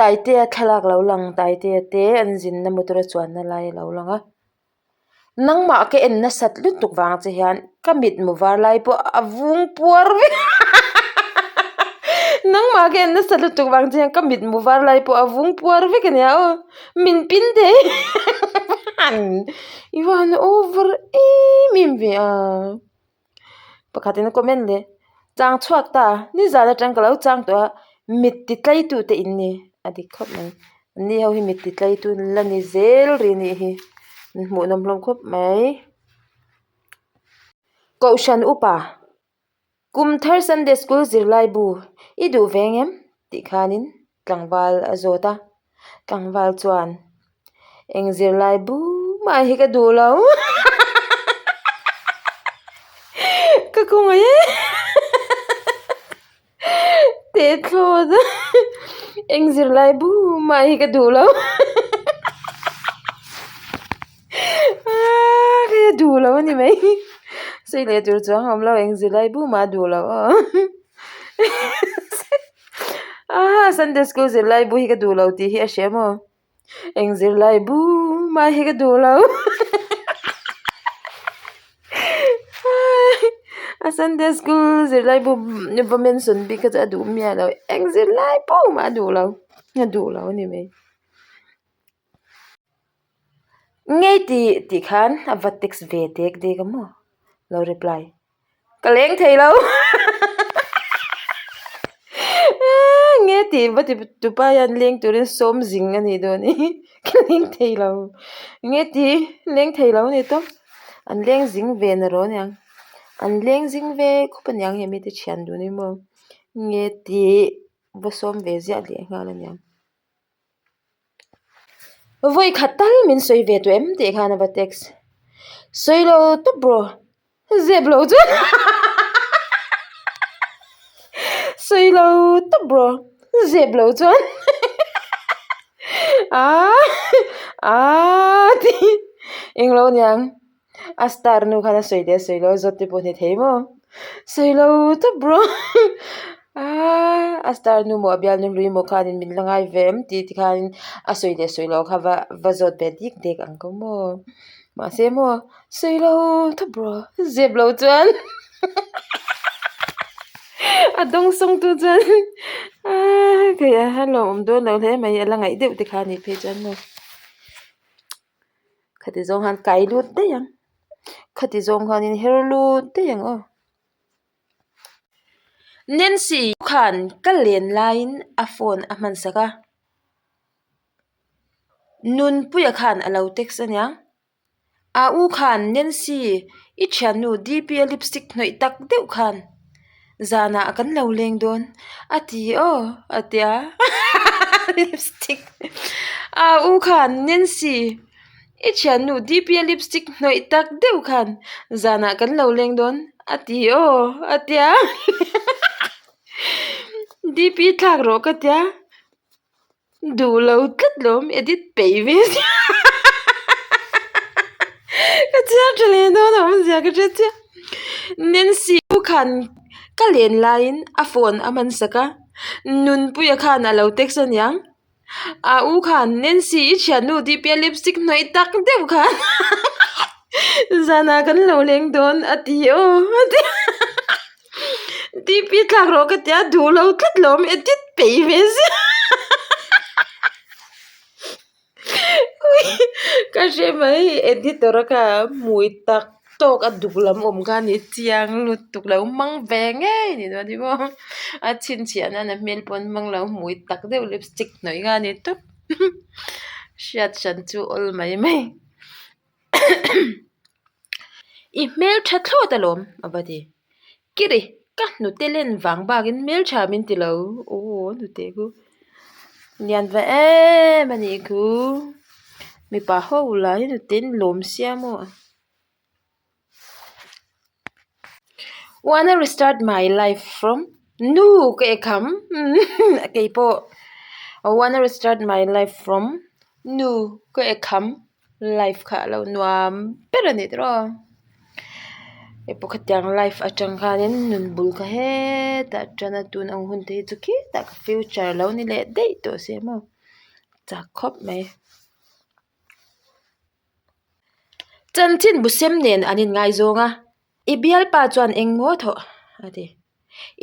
Taitea thlalak lo lang Taitea te an zinna motor a chuanna lai a lo lang a nangmah ka en nasat lutuk vang che hian ka mitmu var lai pawh a vung puar vek nangmah ka en nasat lutuk vang che hian ka mitmu var lai pawh a vung puar vek ania aw min pin thei i va han over em em ve a pakhatin a comment leh chang chhuak ta nizan atang ka lo chang tawh a mit ti tlai tu te in ni a dik khawp mai an ni ho hi mit ti tlai tu la ni zel rih anih hi an hmuh nawm hlawm khawp mai kohhran upa kum thar sunday school zirlai bu i duh ve ang em tih khanin tlangval a zawt a tlangval chuan eng zirlai bu mah hi ka duh lo ka khawngaih e teh thlawt a eng zirlai bu mah hi ka duh lo ka duh lo a ni mai sawi leh tur chuang a awm lo eng zirlai bu mah a duh lo aw. Aa Sunday school zirlai bu hi ka duh lo tih hi a hria maw eng zirlai bu mah hi ka duh lo a Sunday school zirlai bu va mention bik kha chu a duh miah lo eng zirlai bu mah a duh lo a duh lo a ni mai ngei tih tih khan a va text ve dek dek a maw lo reply. Ka leng thei lo nge tih va ti tupa hian leng turin sawm zing a nih dawn hi ka leng thei lo nge tih leng thei lo a ni tawp an leng zing ve na rawh aniang an leng zing ve khawp aniang hemi te thian dun hi maw nge tih va sawm ve ziah leh nghal aniang. Vawi khat tal min sawi ve tawh em tih khan a va text sawi lo tawp bro zep lo chuan sawi lo tawp bro zep lo chuan aaa aaa tih englo aniang. A star nu khan a sawi leh a sawi lo a zawt te pawh a ni thei maw sawi lo tawp bro aaa a star nu maw a bialnu hlui maw khanin min la ngai ve em tih te khanin a sawi leh sawi loh kha va va zawt ve dik dek ang ko maw mahse maw sawi lo tawp bro zep lo chuan a dawng sawng tu chuan aaa kei a lawmawm dawn lo hle mai a la ngaih deuh te kha a nih phei chuan maw. Khati zawng khan kai lut daih ang khati zawng khanin her lut daih ang aw Nancy khan ka len laiin a phone a hman sak a Nunpuia khan a lo text aniang. A u khan Nancy i thiannu D_P a lipstick hnawih tak deuh khan zanah kan lo leng dawn a ti aw a ti a lipstick a u khan Nancy i thiannu D_P a lipstick hnawih tak deuh khan zanah kan lo leng dawn a ti aw a ti a D_P thlak rawh ka tia. Duh lo tlat lo awm edit peih ve sia ka chhiar tha leh dawn a awmzia ka hre chiah Nancy u khan ka len laiin a phone a hman sak a Nunpuia khan a lo text aniang a u khan Nancy i thiannu tih piah lipstick hnawih tak deuh khan zanah kan lo leng dawn a ti aw a ti. T_P thlak rawh ka tia duh lo tlat lo awm edit peih ve sia ka hre mai editor a kha hmui tak tawk a duk lam awm kha a ni chiang lutuk lo hmang ve ngei a ni dawn hi maw a chhinchhiah nan a hmel pawh an hmang lo hmui tak deuh lipstick hnawih kha a ni tawp hriat hran chu awl mai mai. I hmeltha thlawt alawm a va ti. Kiri, ka hnute len vang bakin hmeltha min ti lo. Aw hnute khu lian ve em a nih khu. Mipa ho lah hi hnute in lawm sia maw. Wanna restart my life from nu ka ekham keipawh wanna restart my life from nu ka ekham. Life kha a lo nuam ber a ni tawh. Hei pawh khatiang life atang khanin nun bul kha hetah tan a tun ang hun te hi chu khitah ka future lo ni leh daih tawh se maw chak khawp mai. Chanchin bu sem nen an inngaizawng a, i bialpa chuan eng maw thawh a ti.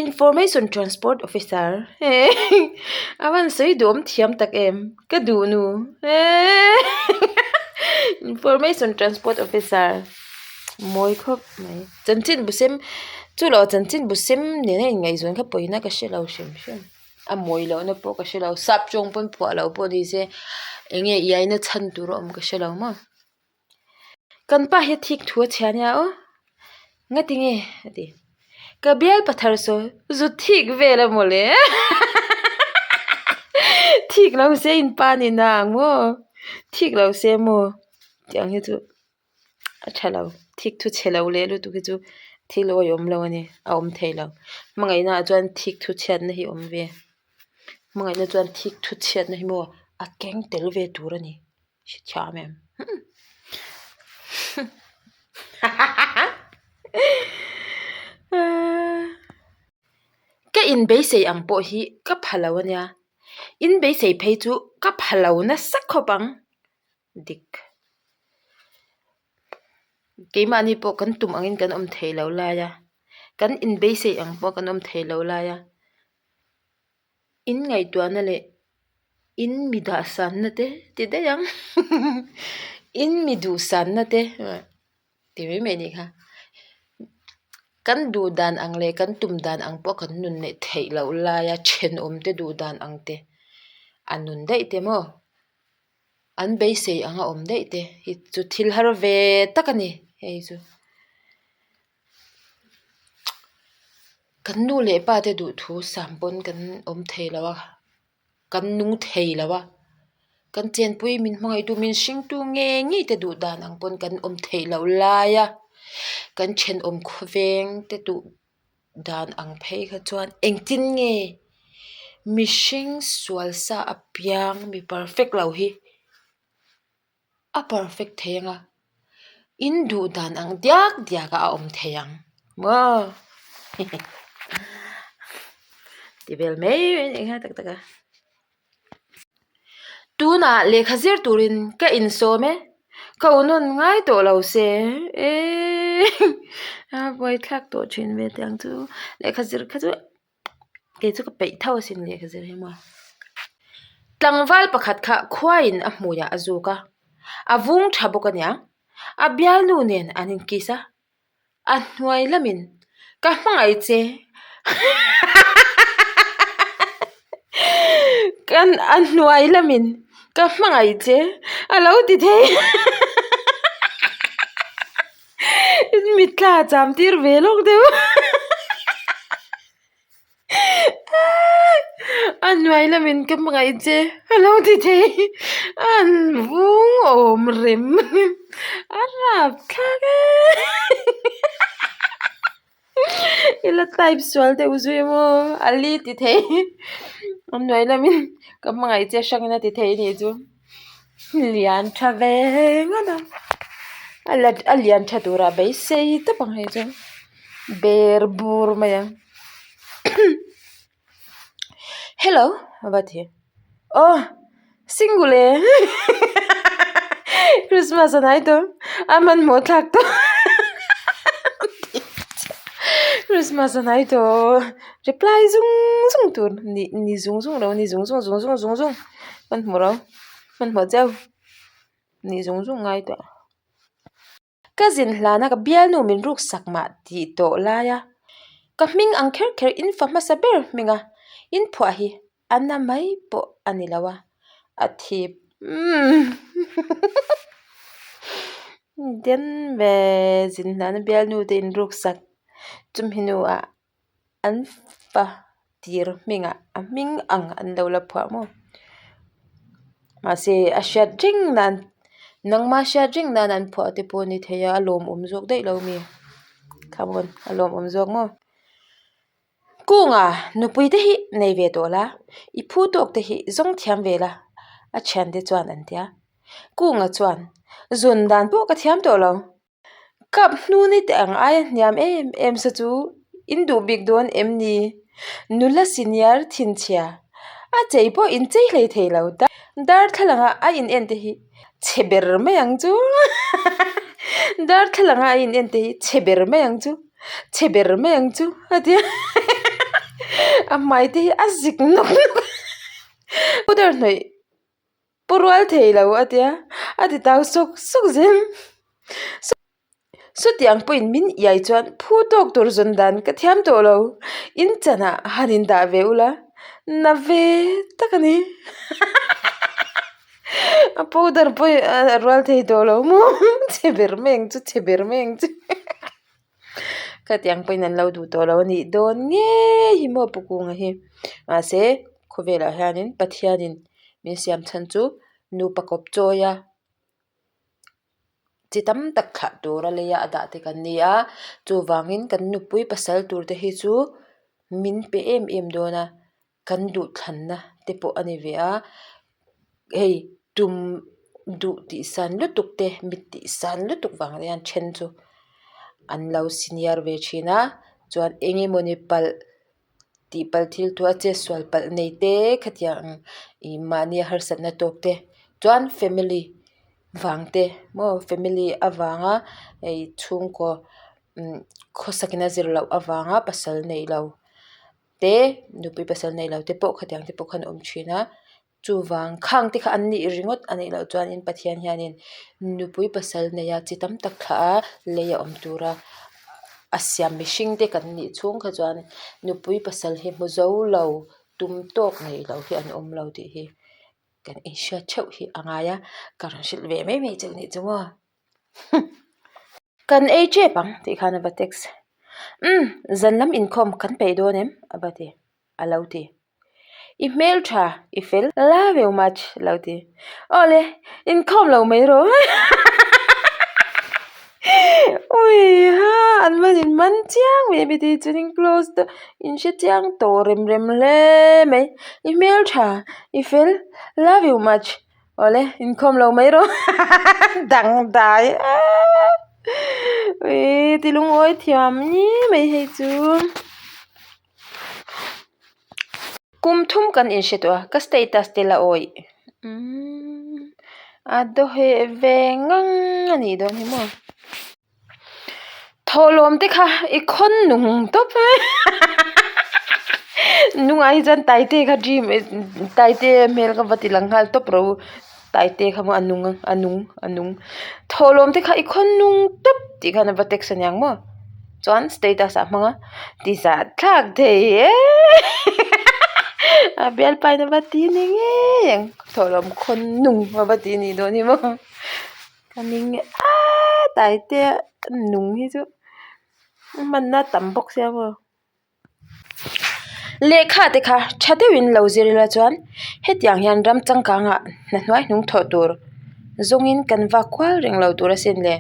Information Transport Officer a van sawi duhawm thiam tak em ka duh nu Information Transport Officer mawi khawp mai chanchin bu sem chu loh chanchin bu sem nena inngaihzawn kha pawina ka hre lo hrim hrim a mawi lohna pawh ka hre lo sap tawng pawn phuah loh pawh ni se eng nge iaina chhan tur a awm ka hre lo maw. Kan pa hi thik thu a chhia nia aw ngati nge a ti ka bial pathar saw zu thik vel a mawle thik lo se in pa ni na ang maw thik lo se maw tih ang hi chu a tha lo thik thu chhe lo leh lutuk hi chu thil awihawm lo a ni a awm thei lo hmangaihna ah chuan thik thu chhiatna hi a awm ve hmangaihna chuan thik thu chhiatna hi maw a keng tel ve tur a ni. Hrethiam em? Ka inbeisei ang pawh hi ka pha lo a nia, inbeisei phei chu ka pha lo nasa khawp ang. Dik. Keimahni pawh kan tum angin kan awm thei lo lai a, kan inbeisei ang pawh kan awm thei lo lai a. In ngaihtuahna leh in mi dahsanna te ti daih ang in mi duhsanna te ti mai mai anih kha kan duh dan ang leh kan tum dan ang pawh kan nun leh theih loh laia thenawm te duh dan ang te a nun daih te maw an beisei ang a awm daih te hi chu thil har ve tak a ni hei chu. Kan nu leh pa te duhthu sam pawn kan awm thei lo a, kan nung thei lo a, kan chenpui min hmangaihtu min hringtu ngei ngei te duh dan ang pawn kan awm theih loh lai a, kan thenawm khawveng te duh dan ang phei kha chuan engtin nge mihring sual sa apiang mi perfect lo hi. A perfect thei ang a, in duh dan ang diak diak ah a awm thei ang maw ti vel mai mai anih kha tak tak a. Tunah lehkha zir turin ka insawm e, ka unawn ngai tawh lo se eee a buaithlak tawh thin ve teh ang chu lehkha zir kha chu. Kei chu ka peih tho asin lehkha zir hi maw. Tlangval pakhat kha khuaiin a hmuiah a zuk a, a vung tha bawk ania. A bialnu nen an inkiss a, a hnuai lamin ka hmangaih che kan a hnuai lamin ka hmangaih che a lo ti thei Mitthla cham tir ve lawk deuh a hnuai lamin ka hmangaih che a lo ti thei an vung awm rem a rap thlak e i la type sual deuh zui maw a li ti thei a hnuai lamin ka hmangaih che hrangin a ti thei anih chu. Lian tha ve ngawt a a la a lian tha turah beisei tawp ang hei chu ber bur mai ang hello a va ti aw single e christmas a hnai tawh a hmanhmawh thlak tawh christmas a hnai tawh reply zung zung tur ni ni zung zung lo ni zung zung zung zung zung zung. Hmanhmawh lo hmanhmawh cheu nih zung zung ngai tawh. Ka zin hlana ka bialnu min ruk sak mah tih tawh lai a, ka hming ang kher kher in fa hmasa ber hming a, in phuah hi a na mai pawh a ni lo a, a thip umm den ve zin hlana bialnu te in ruk sak chumi hnuah an fa tir hmingah a hming ang an lo la phuah maw mahse a hriat reng nan nangma hriat reng nan an phuah te pawh a ni thei a a lawmawm zawk daih lo mi come on a lawmawm zawk maw kunga nupui te hi nei ve tawh la i phu tawk te hi zawng thiam ve la a thiante chuan an ti a kunga chuan zun dan pawh ka thiam tawh lo. Kap hnuni te ang aia hniam em em sa chu in duh bik dawn em ni? Nula senior thinchhia a chei pawh in chei hlei thei lo. Darthlalanga a in en te hi chhe ber mai ang chu. Darthlalanga a in en te hi chhe ber mai ang chu. Chhe ber mai ang chu a ti a. A hmai te hi a zik nawk nawk a. Powder hnawih Pu rual thei lo a tia, a ti tau sawk sawk zel. Sutiang pawhin min iai chuan phu tawk tur zawn dan ka thiam tawh lo. In chanah han in dah ve ula, na ve tak a ni. A powder pawhin a rual thei tawh lo maw? Chhe ber mai ang chu, chhe ber mai ang chu. Khatiang pawhin an lo duh tawh lo a nih dawn ngei hi maw Pu Kunga hi. Mahse, khawvelah hianin Pathianin min siam chhan chu nupa kawp chawia chi tam tak thlah tura leia a dah te kan ni a. Chuvangin kan nupui pasal tur te hi chu min pe em em dawn a. Kan duhthlanna te pawh a ni ve a, hei tum duh tih san lutuk te mit tih san lutuk vang te hian then chu an lo senior ve thin a, chuan eng emawni palh tih palh thil thu a chetsual palh nei te khatiang ih mahni a harsatna tawk te chuan family vang te maw family avanga hei chhungkaw khawsakin a zir loh avanga pasal neih lo. Te nupui pasal nei lo te pawh khatiang te pawh khan a awm thin a, chuvang khang te kha an nih ringawt a nih loh chuanin Pathian hianin nupui pasal nei a chi tam tak thlah a lei a awm tur a, a siam mihring te kan nih chhung kha chuan nupui pasal hi hmu zo lo tum tawk nei lo hi an awm lo tih hi kan inhriat theuh hi a ngai a, ka rawn hrilh ve mai mai chu a nih chu maw. Kan ei tep ang tih khan a va text. Umm, zan lam inkhawm kan peih dawn em? a va ti, a lo ti. I hmel tha, i fel, love you much a lo ti. Awle, inkhawm lo mai rawh. Ui ha, an van in man chiang mai mi tih chuan in close tawh, in hre chiang tawh rem rem hle mai. I hmel tha, i fel, love you much. Awle, inkhawm lo mai rawh dangdai ui ti lungawi thiam ni mai hei chu. Kum thum kan inhre tawh a, ka status te la awih umm a dawheh ve ngang a nih dawn hi maw. Thawhlawm te kha i khawn nung tawp mai nungah hi chuan taite kha dream taite hmel ka va ti lang nghal tawp ro taite kha maw a nung a nung a nung thawhlawm te kha i khawn nung tawp tih khan a va text aniang maw chuan status ah hmang a ti zah thlak thei e a bialpa in a va ti ni ngei ang thawhlawm khawn nung a va ti nih dawn hi maw. Ka ning a taite nung hi chu hmanna tam bawk sia maw. Lehkha te kha tha deuhin lo zir ila chuan hetiang hian ram changkangah hna hnuai hnung thawh tur zawngin kan vak kual reng lo tur asin le.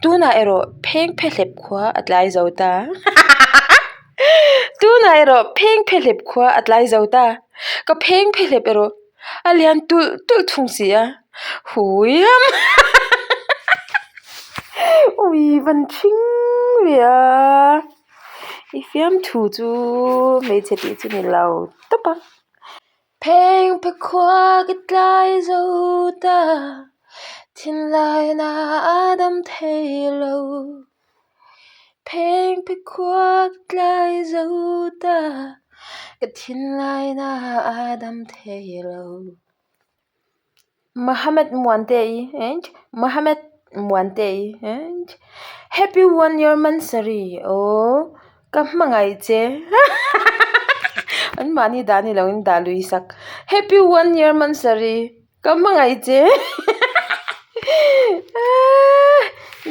Tunah erawh pheng phe hlep khua a tlai zo ta. Tunah erawh pheng phe hlep khua a tlai zo ta. Ka pheng phe hlep erawh. A lian tulh tulh thung si a, hui ham ui van thing ve a, i fiamthu chu hmeichhe tih chu ni lo tawp a. Pheng phe khua ka tlai zo ta, thinlaina a dam thei lo. Pheng phe khua ka tlai zo ta, ka thinlaina a dam thei lo. Mohammed Muante-i Mohammed Muante-i Happy one year mansari aw ka hmangaih che an mahni dah ni loin dah lui sak Happy one year mansari. Ka hmangaih che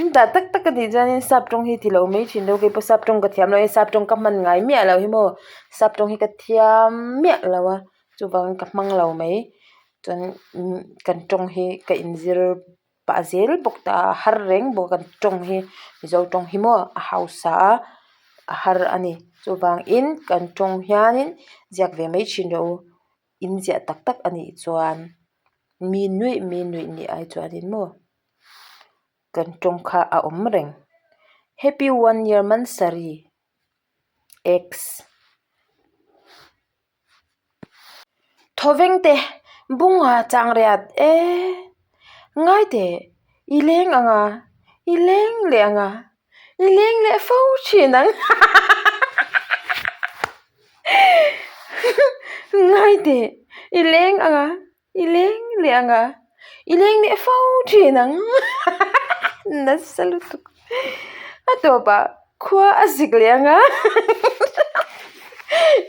in dah tak tak a nih chuanin sap tawng hi ti lo mai thin lo keipawh sap tawng ka thiam lo e sap tawng ka hman ngai miah lo hi maw sap tawng hi ka thiam miah lo a chuvangin ka hmang lo mai chuan kan tawng hi ka inzir pah zel bawk ta a har reng bawk a kan tawng hi mizo tawng hi maw a hausa a a har a ni chuvangin kan tawng hianin ziak ve mai thin rawh u. In ziah tak tak a nih chuan mi nuih mi nuih nih ai chuanin maw kan tawng kha a awm reng. Happy one year mansari X. Thawveng te bunga chang riat e. Ngai teh i leng ang a, i leng leh ang a, i leng leh fo thin ang. Ngai teh i leng ang a, i leng leh ang a, i leng leh fo thin ang. Nasa lutuk. A tawpah khua a zik leh ang a.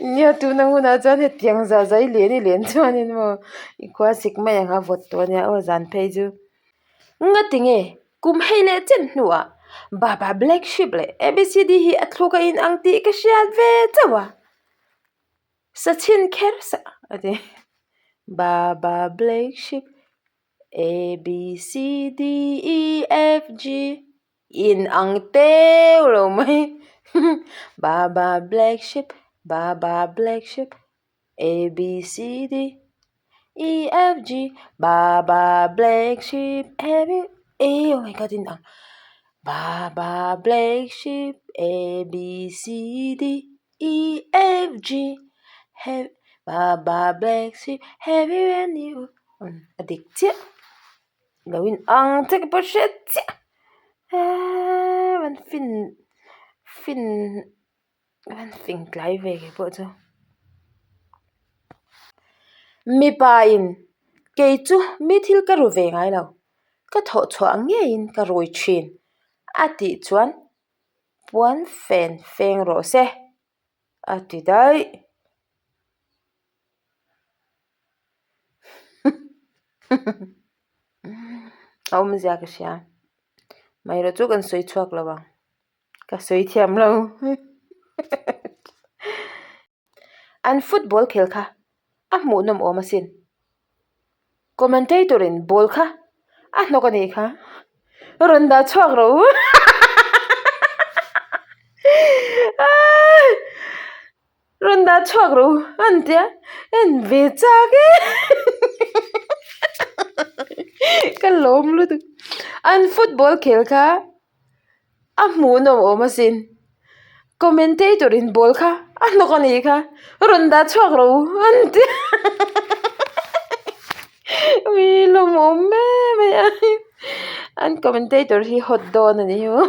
Nia tuna hunah chuan hetiang zah zai len i len chuanin maw i khua a sik mai ang a vawt tawh ania aw zan phei chu. Nga tinge kum hei leh chen hnuah Baba Black Sheep leh ABCD hi a thluk a inang tih ka hriat ve chauh a. Sa chhin kher sa a ti. Baba Black Sheep A B C D E F G inang teuh lo mai. Baba Black Sheep Baba Black Sheep A B C D E F G Baba Black Sheep A B A oh my god inang Baba Black Sheep A B C D E F G Baba Black Sheep have you any a dik chiah lo inang chiah ka pawh hriat chiah eeee fin fin. An fing tlai ve kei pawh chu. Mipa in kei chu mi thil ka ru ve ngai lo, ka thawh chhuah ngeiin ka rui thin a tih chuan puan fen feng rawh se a ti daih. A awmzia ka hria amaherawhchu chu kan sawi chhuak lo ang. Ka sawi thiam lo. An football khel kha a hmuhnawm awm asin. Commentator in ball kha a hnawk a nih kha. Rawn dah chhuak rawh u. Rawn dah chhuak rawh u an tia en ve chak e ka lawm lutuk an football khel kha a hmuhnawm awm asin commentator in ball kha a hnawk a nih kha rawn dah chhuak rawh u an tia mi lawmawm em mai a an commentator hi hot dawn a ni hi maw.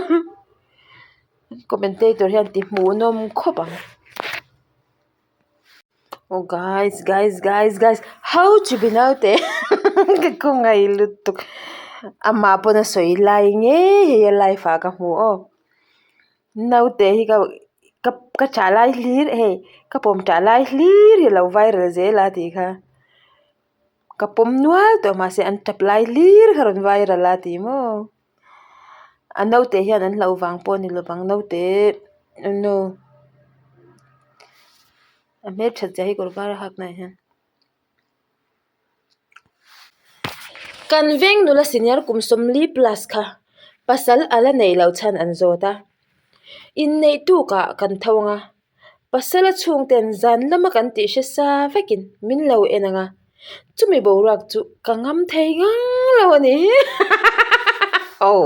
Commentator hian ti hmuhnawm khawp ang. Oh guys guys guys guys ho chi bi naute ka khawngaih lutuk amah pawn a sawi lai ngei hei a live ah ka hmu aw naute hi ka ka chah lai hlir hei ka pawm chah lai hlir hi a lo viral zel a tih kha ka pawm nual tawh mahse an tap lai hlir kha rawn viral a ti maw. A naute hian an hlauh vang pawh a ni lovang naute no a hmelthat zia hi kawr var a hak na ah hian. Kan veng nula senior kum sawmli plus kha pasal a la neih loh chhan an zawt a inneih tukah kan tho ang a pasal a chhungten zan lama kan tih hre sa vekin min lo en ang a. Chumi boruak chu ka ngam thei ngang lo a ni aw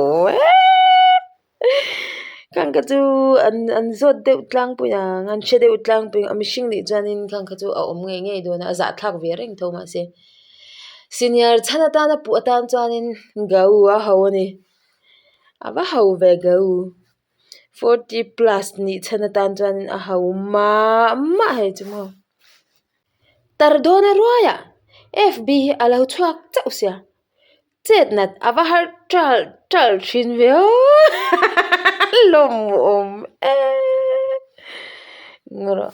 khang kha chu an an zawt deuh tlangpui ang an hre deuh tlangpui ang a mihring nih chuanin khang kha chu a awm ngei ngei dawn a a zahthlak ve reng tho mahse senior chhan atana puh atan chuanin gau a ho a ni a va ho ve gau. Forty plus nih chhan atan chuanin a ho mah mah hei chu maw. Tar dawn a ruai ah F_B hi a lo chhuak chauh sia chet nat a va har ṭalh ṭalh ṭhin ve aw lawmawm em ngaw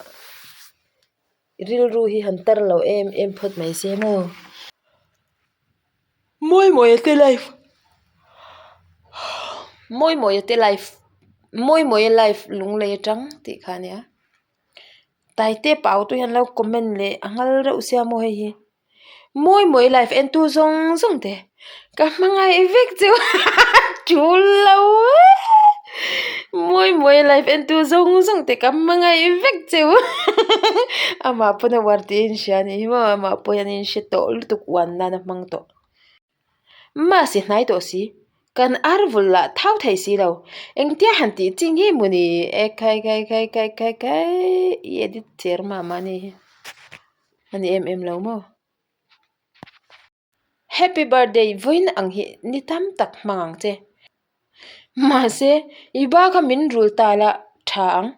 rilru hi han tar lo em em phawt mai se maw. Mawi mawi te life mawi mawi te life mawi mawi life lunglei atang tih kha a nia taite pau te hian lo comment leh a nghal reuh sia maw hei hi mawi mawi life en tu zawng zawng te ka hmangaih vek chu tul lo e mawi mawi life en tu zawng zawng te ka hmangaih vek chu amah pawn a uar tih a inhria a nih hi maw amah pawh hian a inhre tawh lutuk uan nan a hmang tawh mahse hnai tawh si. Kan ar vul lah thau thei si lo. Engtia han tih chi nge maw ni? E khai khai khai khai khai khai i edit cher mah mah ni hi. A ni em em lo maw? Happy birthday vawiin ang hi ni tam tak hmang ang che. Mahse, i ba kha min rul ta la tha ang.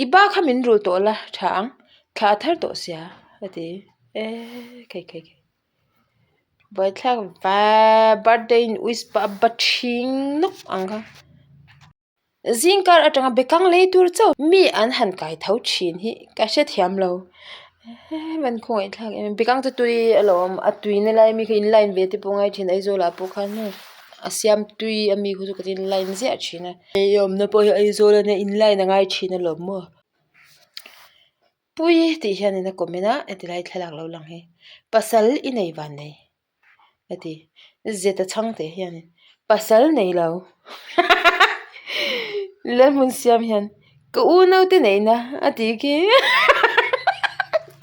I ba kha min rul tawh la tha ang. Thla a thar tawh sia a ti. E khai khai khai. Buaithlak va birthday in wish pah a ba ṭhing nawk ang kha. Zing kar atanga bekang lei tur chauh mi an han kai tho thin hi ka hrethiam lo man khawngaih thlak em em bekang chu tui alawm a tui na lai mi kha in line ve te pawh ngai thin Aizawl ah pawh khan maw a siam tui ami khu chu ka tin line ziah thin a hei awmna pawh hi Aizawl ania in line a ngai thin alawm maw. Pui tih hianin a comment a heti lai thlalak lo lang hi pasal i nei van nei. A ti. Zeta chhangte hianin pasal nei lo Lalhmun siam hian ka unaute neihna a tih khi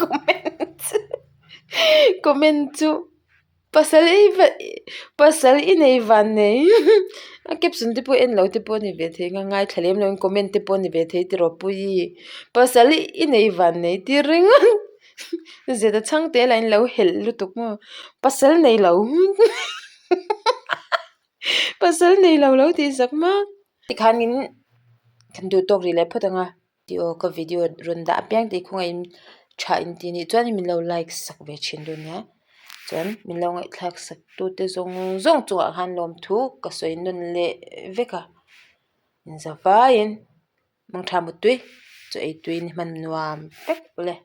comment chu comment chu pasal i pasal i nei van nei a caption te pawh en lo te pawh a ni ve thei ang a ngaithla lem lo in comment te pawh a ni ve thei tiraw Puii pasal i nei van nei tir ringawt. Zeta chhangte lah in lo helh lutuk maw pasal nei lo pasal nei lo lo tih zak mak tikhanin kan duh tawk rih leh phawt ang a tih aw ka video rawn dah apiang tih khawngaihin tha in tih nih chuan min lo like sak ve thin dawn nia chuan min lo ngaihthlak sak tute zawng zawng chungah khan lawmthu ka sawi nawn leh vek a inzavaiin. Mangtha muttui chu ei tui ni hman nuam vek le.